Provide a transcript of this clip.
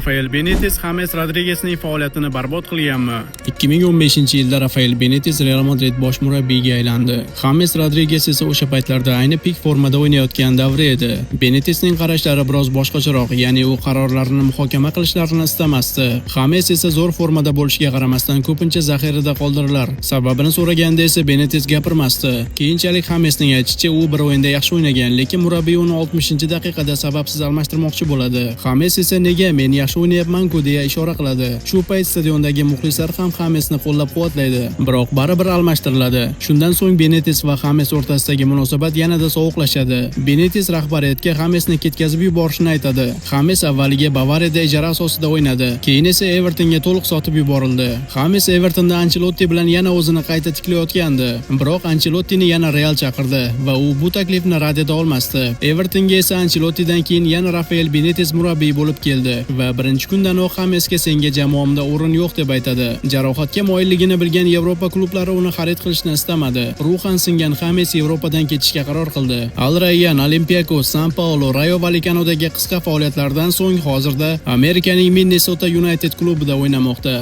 Rafael Benites Xames Rodrigesning faoliyatini barbod qilganmi? 2015-yilda Rafael Benites Real Madrid bosh murabbiyiga aylandi. Xames Rodriges esa o'sha paytlarda ayni pik formada o'ynayotgan davri edi. Benitesning qarashlari biroz boshqacharoq, ya'ni u qarorlarni muhokama qilishlarini istamasdi. Xames esa zo'r formada bo'lishiga qaramasdan ko'pincha zaxirada qoldirilar. Sababini so'raganda esa Benites gapirmasdi. Keyinchalik Xamesning aytishicha, u bir o'yinda yaxshi o'ynagan, lekin murabbiy uni 60-daqiqada sababsiz almashtirmoqchi bo'ladi. Xames esa "Nega, men yaxshi o'ynayapman-ku" deya ishora qiladi. Shu payt stadiondagi muxlislar ham Xamesni qo'llab-quvvatlaydi, biroq baribir almashtiriladi. Shundan so'ng Benites va Xames o'rtasidagi munosabat yanada sovuqlashadi. Benites rahbariyatga Xamesni ketkazib yuborishini aytadi. Xames avvaliga Bavariyada ijara asosida o'ynadi, keyin esa Evertonga to'liq sotib yuborildi. Xames Evertonda Ancelotti bilan yana o'zini qayta tiklayotgandi, biroq Ancelottini yana Real chaqirdi va u bu taklifni rad eta olmasdi. Evertonga esa Anchelottidan keyin yana Rafael Benites murabbiy bo'lib keldi va birinchi kundanoq Xamesga "Senga jamoamda o'rin yo'q" deb aytadi. Jarohatga moyilligini bilgan Yevropa klublari uni xarid qilishni istamadi. Ruhan singan Xames Yevropadan ketishga qaror qildi. Al Rayyan, Olympiakos, San Paolo, Rayo Vallecanodagi qisqa faoliyatlaridan so'ng hozirda Amerikaning Minnesota United klubida o'ynamoqda.